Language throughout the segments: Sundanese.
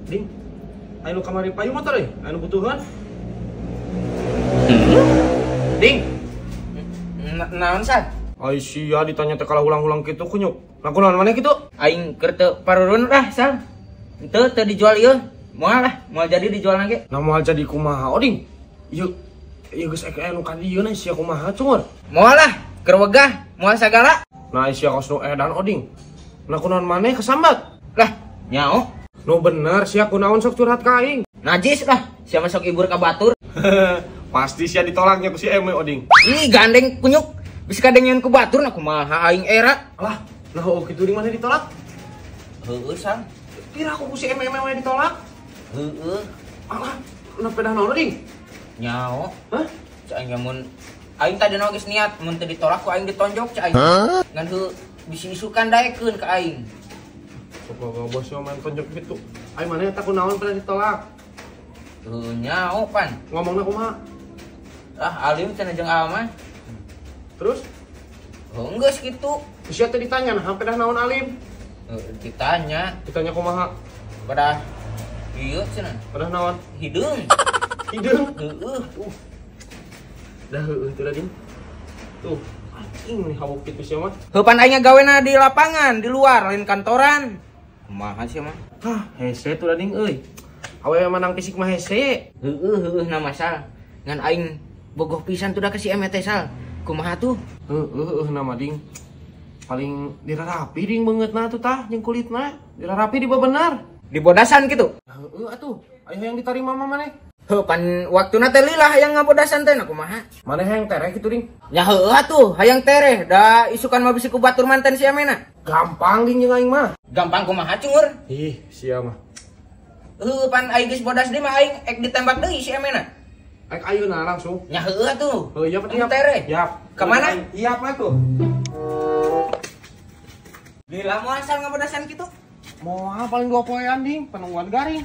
Ding, ayo kamari payu motor euy, anu butuhan. Ding. Naon san? Ai sia ditanya teh kalah ulang-ulang kitu kunyuk. Nah kunaon maneh kitu? Aing keur teu parurun lah sal. Henteu teu dijual ieu. Moal lah, moal jadi dijual ge. Nah moal jadi kumaha oding? Ieu ieu geus ek aya nu ka dieu na sia kumaha cungur? Moal lah, keur wegah, moal sagala. Nah sia kos nu edan oding. Nah kunaon maneh kesambat? Lah, nyao. Nu bener sia kunaon sok curhat ka aing. Najis lah, sia masuk ibur ka batur. Pasti sia ditolaknya ku si Eme oding. Ih gandeng kunyuk, bisa kadengeun ku batur nah kumaha aing era. Lah, nah oh kitu di mana ditolak? Heueuh sang. Kira aku ku si Eme wae ditolak? Heueuh. Alah, nah pedah naon oding? Nyao. Hah? Cak aing mun aing tadi geus niat mun teu ditolak ku aing ditonjok cak aing. Ngan heuh bisi isukan daekeun ka aing. Sok bos main tonjok gitu. Aing mana eta kunaon pernah ditolak? Heuh nyao pan. Ngomongna kumaha? Ah alim cenah jeung alma. Terus? Heuh geus kitu. Sia teh ditanya nah pedah naon alim? Ditanya. Ditanya kumaha? Pedah ieu cenah. Pedah naon? Hideung. Hideung? Heueuh. Dah heueuh teh ding. Tuh, anjing nih hawuk kitu sia mah. Heuh pan aing gawena di lapangan, di luar lain kantoran. Kumaha sia mah? Hah, hese tuh ding euy. Awewe menang fisik mah hese. Heueuh heueuh na masal. Ngan aing bogoh pisan tuh dah ke si Eme teh sal. Kumaha tuh? Heueuh heueuh na mah ding. Paling dirarapi ding beungeutna tuh tah jeung kulitna. Dirarapi di bebenar. Dibodasan kitu. Heueuh atuh. Aya yang ditarima mah maneh. Heuh pan waktuna teh lila hayang ngabodasan teh na kumaha? Maneh hayang tereh kitu ding. Nya heueuh atuh, hayang tereh. Da isukan mah bisi ku batur manten si Eme na. Gampang ding jeung aing mah. Gampang kumaha cungur? Ih, sia mah. Heueuh pan aing geus bodas deui mah aing ek ditembak deui si Eme na. Ek ayeuna langsung. Nya heueuh atuh. Heuh iya pati tereh. Yap. Ka mana? Iya apa tuh? Lila moal sal ngabodasan kitu. Moal paling 2 poean ding, penungguan garing.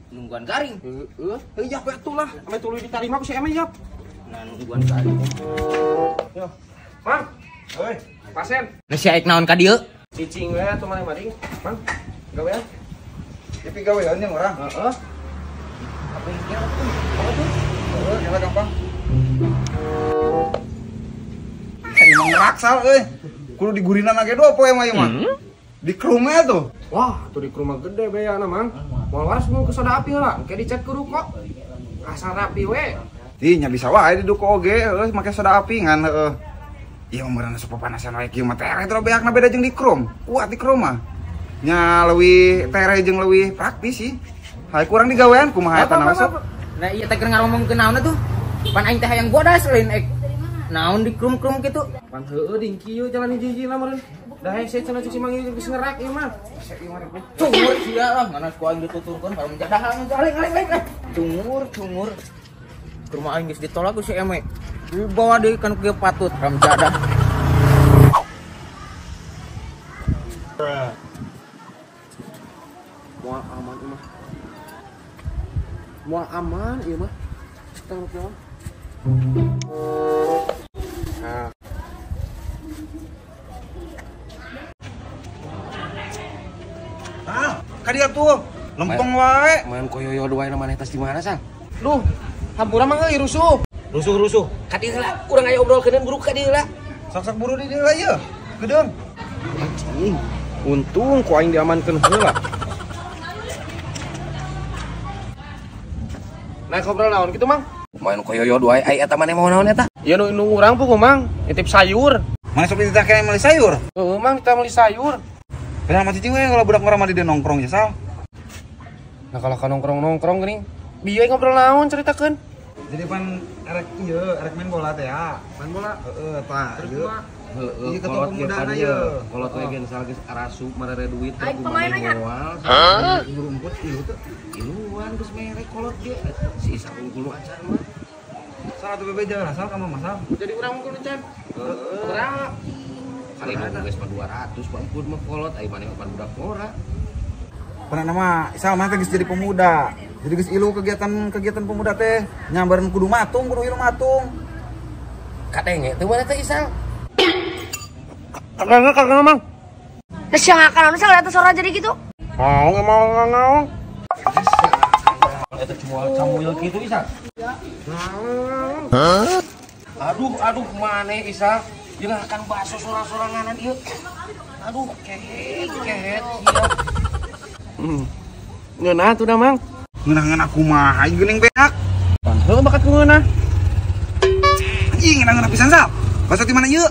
Nungguan garing. Heeh. Heuh yap atuh lah. Ame tuluy ditarima ku si Eme yap. Nah nungguan garing. Yo. Mang. Heuy, pasen. Nah si aik naon ka dieu? Cicing we atuh maneh mah ding. Mang, gawean. Tapi gawean nya urang. Heeh. Apa yang tuh? Apa tuh? Heeh, nyala gampang. Emang ngeraksal euy. Kudu digurinan ge 2 poe mah ieu mah. Di krumnya tuh. Wah, tuh di rumah gede beana mang. Moal waras mun ke soda api heula, engke dicat ku ruko. Asal rapi we. Ih, nya bisa wae di duko oge heueuh make soda api ngan heueuh. Ieu mah meureun asup papanasan wae kieu mah tereh teh beakna beda jeung di krum. Kuat di krum mah. Nya leuwih tereh jeung leuwih praktis sih. Hae kurang digawean kumaha eta naon sok. Nah ieu teh keur ngaromongkeun naon tuh? Pan aing teh hayang bodas lain ek. Naon di krum-krum kitu? Pan heueuh ding kieu jalan hiji-hiji lah meureun. Dah hese cenah cik si Mang ieu geus ngerak ieu mah. Cungur sia lah, mana ku aing dituturkeun baru menjadah aling aling aling. Cungur cungur. Ke rumah aing geus ditolak ku si Eme. Dibawa deui kan kieu patut ramjadah. Moal aman ieu mah. Moal aman ieu mah. Tang naon? Nah. Ah, ka dieu tuh. Lempeng wae. Main koyoyo wae maneh tas di mana, Sang? Duh, hampura mah euy rusuh. Rusuh-rusuh. Ka dieu heula, urang aya obrolkeun buru ka dieu heula. Sok-sok buru di dieu ieu. Gedeung. Anjing. Untung ku aing diamankeun heula. Naik ngobrol naon kitu, Mang? Main koyoyo wae ai eta maneh mau naon eta? Ieu nu urang puguh, Mang. Nitip sayur. Mana sok dititah keneh meuli sayur? Heueuh, Mang, dititah meuli sayur. Padahal mah cicing we kalau budak ngora mah di nongkrong ya, Sal. Nah kalau ka nongkrong-nongkrong geuning, bieu ngobrol naon caritakeun? Jadi pan erek ieu, erek main bola teh ya. Main bola? Heeh, tah. Terus ieu. Heeh, Ieu ketua pemudana ieu. Kolot we gen sal geus arasup marere duit Aing pemain nya. Moal. Hah? Rumput ieu teh. Iluan geus mere kolot ge. Si Isak unggul acan mah. Salah tuh bebeja lah, sal ka mah sal. Jadi urang unggul encan. Heeh. Berapa? Kali mah geus mah 200 pangpun mah kolot ai maneh mah budak ngora. Pernah nama Isal mah teh geus jadi pemuda. Jadi geus ilu kegiatan-kegiatan pemuda teh nyambaran kudu matung, kudu ilu matung. Kadenge teu mana teh Isal? Kagak kagak Mang. Geus ngakan anu salah eta sora jadi gitu. Mau mau ngau. Eta cuma camuil kitu Isa. Hah? Aduh aduh maneh Isa. Jeung akan bakso sorang-soranganan ieu. Aduh kehet kehet sia. Ngeunah tuh dah Mang. Ngeunah-ngeunah kumaha ieu geuning beak. Heuh bakat ku ngeunah. Anjing ngeunah-ngeunah pisan sal. Bakso di mana ieu?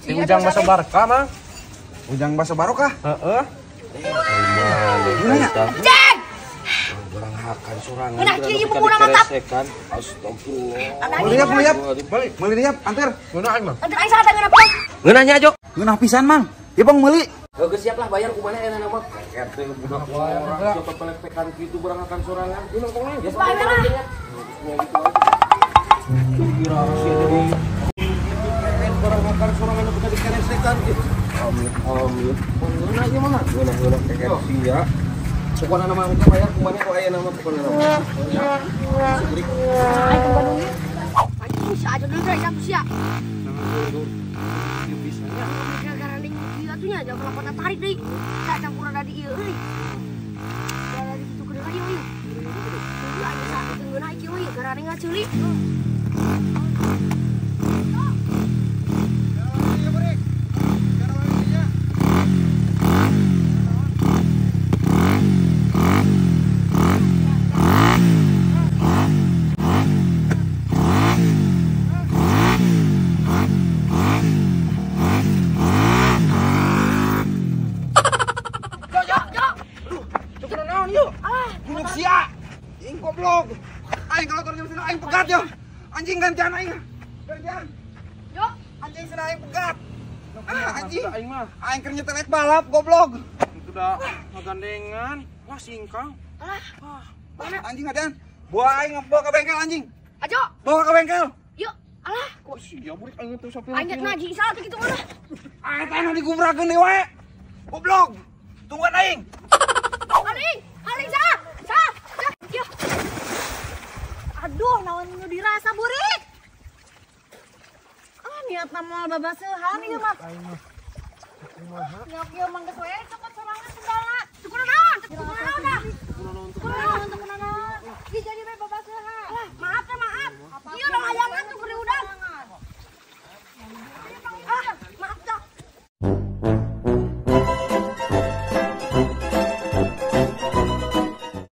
Di Ujang Bakso Barca, Mang. Ujang Bakso Barokah? Heeh. Cek. Orang hakan sorangan. Ngeunah kieu ieu bumbuna mantap. Astagfirullah. Meuli diap, meuli diap. Meuli diap, anter. Ngeunah aing mah. Anter aing salah ngeunah pong. Ngeunah nya, Jo. Ngeunah pisan, Mang. Ieu pong meuli. Geus siap lah bayar ku maneh enak mah. Keker teh budak orang siapa pelek-pelekan kitu barang hakan sorangan. Ieu mah tong lain. Bayar lah. Kira sia jadi barang hakan sorangan nu dikeresekan. Amin amin. Ngeunah ieu mah. Ngeunah-ngeunah keker sia. Pokokna nama kita bayar ku maneh ku aya nama pokokna nama. Aing ke Bandung ieu. Anjing sia aja dulu deh sia. Gara-gara ning ieu atuh nya jangan kelakon tarik deui. Tak campuran dari ieu euy. Gara kitu kudu ieu ieu. Ieu aja sak ngeunah ieu euy gara ning ngaceuli. Goblok. Aing kalau turun jam aing pegat yo. Anjing gantian aing. Gantian. Yo, anjing cenah aing pegat. Ah, anjing aing mah. Aing keur nyetel balap goblok. Itu dah ngagandengan. Wah, singkang. Alah. Anjing ngadean. Bawa aing bawa ke bengkel anjing. Ajo. Bawa ke bengkel. Yuk, alah. Kok sia burik aing teh sampe. Aing ngaji salah teh kitu mah. Aing teh nu digubrakeun deui wae. Goblok. Tungguan aing. Aing, aing sah. Sah. Yuk. Aduh, naon nu dirasa burik. Ah, niatna moal babaseuhan ieu mah. Nyok ieu mah geus we cek